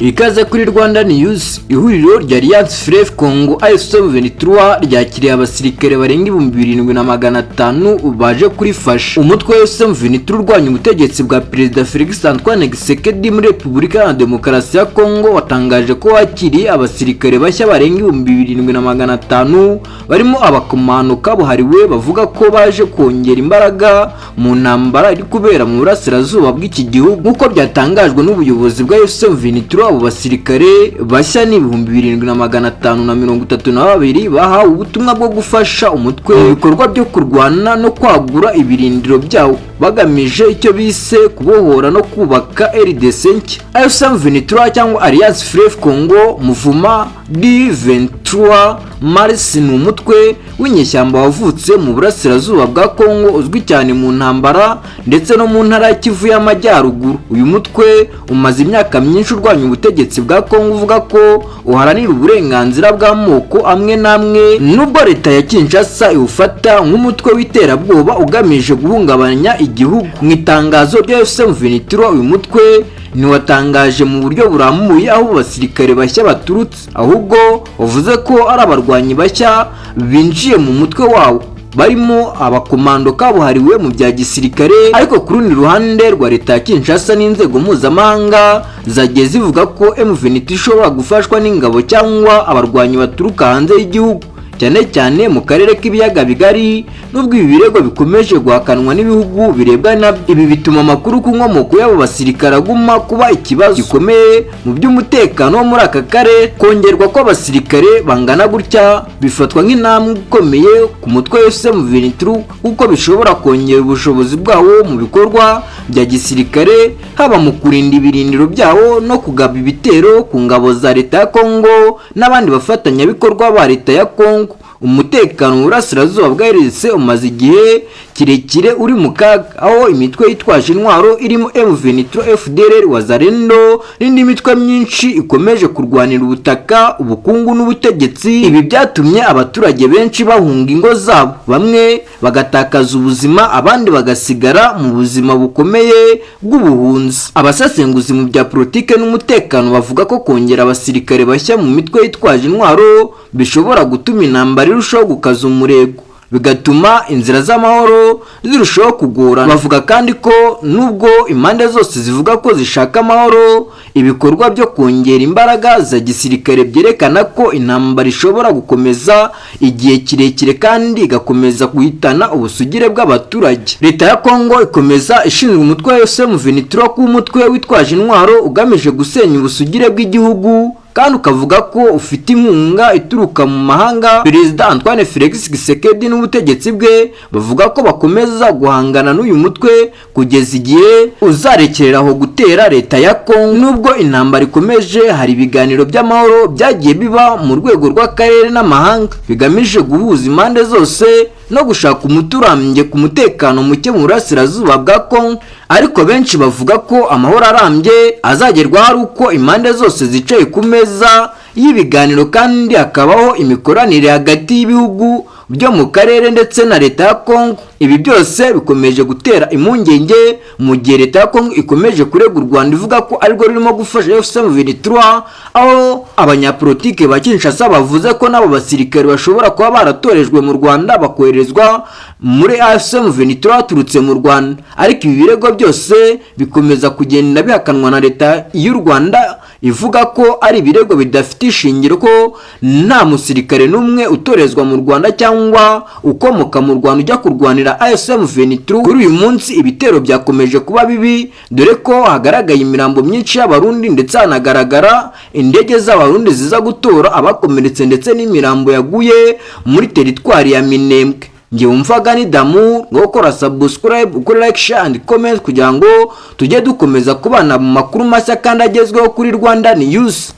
Ikaze kuri Rwanda News. Ihuriro rya Alliance Fleuve Congo AFC 23 ryakiriye abasirikare barenga 7500 baje kurifasha. Umutwe wa AFC 23 urwanya ubutegetsi bwa Perezida Felix Antoine Tshisekedi muri Repubulika ya Demokarasi ya Congo watangaje ko wakiriye abasirikare bashya barenga 7500, barimo abakomando kabuhariwe, bavuga ko baje kongera imbaraga mu ntambara iri kubera mu burasirazuba bw'iki gihugu. Nk'uko byatangajwe n'ubuyobozi bwa AFC 23, abo basirikare bashya ni 7532 bahawe ubutumwa bwo gufasha umutwe mu bikorwa byo kurwana no kwagura ibirindiro byawo, bagamije icyo bise kubohora no kubaka RDC nshya. AFC 23 cyangwa Alliance Fleuve Congo, Mouvement du 23 Mars, ni umutwe w'inyeshyamba wavutse mu burasirazuba bwa Congo, uzwi cyane mu ntambara ndetse no mu ntara ya Kivu y'Amajyaruguru. Uyu mutwe umaze imyaka myinshi urwanya ubutegetsi bwa Congo, uvuga ko uharanira uburenganzira bw'amoko amwe n'amwe, nubwo leta ya Kinshasa iwufata nk'umutwe w'iterabwoba ugamije guhungabanya igihugu. Mu itangazo rya AFC 23, uyu mutwe ntiwatangaje mu buryo burambuye aho basirikare bashya baturutse, ahubwo wavuze ko ari abarwanyi bashya binjiye mu mutwe wawo, barimo abakomando kabuhariwe mu bya gisirikare. Ariko ku rundi ruhande rwa leta ya Kinshasa n'inzego mpuzamahanga zagiye zivuga ko M23 ishobora gufashwa n'ingabo cyangwa abarwanyi baturuka hanze y'igihugu, cyane cyane mu karere k'ibiyaga bigari, nubwo ibi birego bikomeje guhakanwa n'ibihugu birebwa nabyo. Ibi bituma amakuru ku nkomoko y'abo basirikare aguma kuba ikibazo gikomeye mu by'umutekano wo muri aka karere. Kongerwa kw'abasirikare bangana gutya bifatwa nk'intambwe ikomeye ku mutwe wa M23, kuko bishobora kongera ubushobozi bwawo mu bikorwa bya gisirikare, haba mu kurinda ibirindiro byawo no kugaba ibitero ku ngabo za leta ya Congo n'abandi bafatanyabikorwa ba leta ya Congo. Umutekano mu burasirazuba bwa RDC umaze igihe kirekire uri mu kaga, aho imitwe yitwaje intwaro irimo M23, FDLR, Wazalendo n'indi mitwe myinshi ikomeje kurwanira ubutaka, ubukungu n'ubutegetsi. Ibi byatumye abaturage benshi bahunga ingo zabo, bamwe bagatakaza ubuzima, abandi bagasigara mu buzima bukomeye bw'ubuhunzi. Abasesenguzi mu bya politike n'umutekano bavuga ko kongera abasirikare bashya mu mitwe yitwaje intwaro bishobora gutuma intambara irushaho gukaza umurego, bigatuma inzira z'amahoro zirushaho kugorana. Bavuga kandi ko nubwo impande zose zivuga ko zishaka amahoro, ibikorwa byo kongera imbaraga za gisirikare byerekana ko intambara ishobora gukomeza igihe kirekire kandi igakomeza guhitana ubusugire bw'abaturage. Leta ya Congo ikomeza ishinzwe umutwe wa M23 kuba umutwe witwaje intwaro ugamije gusenya ubusugire bw'igihugu, kandi ukavuga ko ufite inkunga ituruka mu mahanga. Perezida Antoine Felix Tshisekedi n'ubutegetsi bwe bavuga ko bakomeza guhangana n'uyu mutwe kugeza igihe uzarekereraho gutera leta ya Congo. Nubwo intambara ikomeje, hari ibiganiro by'amahoro byagiye biba mu rwego rw'akarere n'amahanga, bigamije guhuza impande zose no gushaka umuti urambye ku mutekano muke mu burasirazuba bwa Congo. Ariko benshi bavuga ko amahoro arambye azagerwaho ari uko impande zose zicaye ku meza y'ibiganiro, kandi hakabaho imikoranire hagati y'ibihugu byo mu karere ndetse na leta ya Congo. Ibi byose bikomeje gutera impungenge mu gihe leta ya Congo ikomeje kurega u Rwanda, ivuga ko arirwo rurimo gufasha AFC M23, aho abanyapolitike ba Kinshasa bavuze ko n'abo basirikare bashobora kuba baratorejwe mu Rwanda, bakoherezwa muri AFC M23 baturutse mu Rwanda. Ariko ibi birego byose bikomeza kugenda bihakanwa na leta y'u Rwanda, ivuga ko ari ibirego bidafite ishingiro, ko nta musirikare n'umwe utorezwa mu Rwanda cyangwa ukomoka mu Rwanda ujya kurwanira AFC M23. Kuri uyu munsi ibitero byakomeje kuba bibi, dore ko hagaragaye imirambo myinshi y'Abarundi, ndetse hanagaragara indege z'Abarundi ziza gutora abakomeretse ndetse n'imirambo yaguye muri teritwari ya Minembwe. Njye wumvaga ni Damu. Ngo gukora subscribe, ukore like, share and comment, kugira ngo tujye dukomeza kubana mu makuru mashya kandi agezweho kuri Rwanda News.